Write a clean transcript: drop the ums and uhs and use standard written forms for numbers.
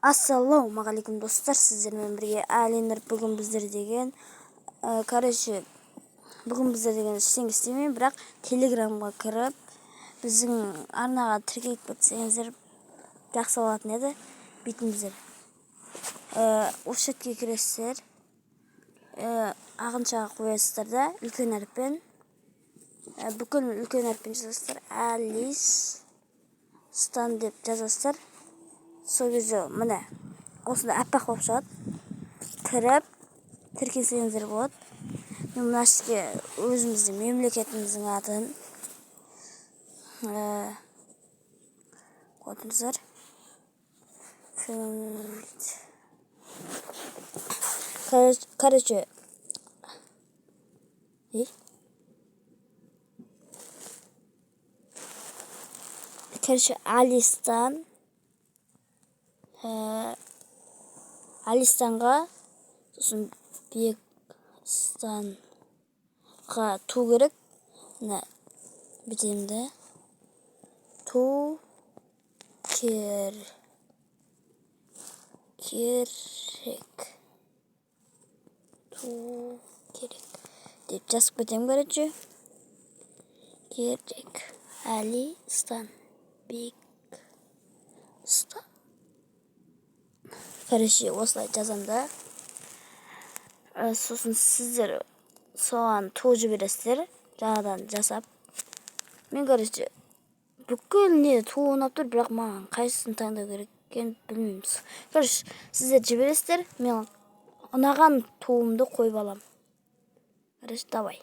Ассалаумағалейкум, достар! Сіздермен бірге Әлинұр. Бүгін біздер деген, короче, бүгін біздер деген ештеңе істемеймін, бірақ Телеграмға кіріп, біздің арнаға тіркеліп кетсеңіздер, жақсы болатын еді. Бүйтіңіздер: осы жерге кіресіздер, ағыншаға қоясыздар да, үлкен әріппен, бүкіл үлкен әріппен жазасыздар, «Алистан» деп жазасыздар. Сол кезде, міне, осындай аппақ болып шығады. Кіріп тіркелсеңіздер болады. Мен мына жерге өзіміздің мемлекетіміздің атын қойып отырыңыздар. Короче, ей, короче, Алистан, Алистанға, сосын Бекстанға ту керек. Мына бүйтемін да, ту керек, ту керек деп жазып кетемін. Короче, керек Алистан, Бекстан, короче, осылай жазамын да, сосын сіздер соған ту жібересіздер жаңадан жасап. Мен, короче, бүкіл не ту ұнап тұр, бірақ маған қайсысын таңдау керек екенін білмеймін. Короче, сіздер жібересіздер, мен ұнаған туымды қойып аламын. Короче, давай.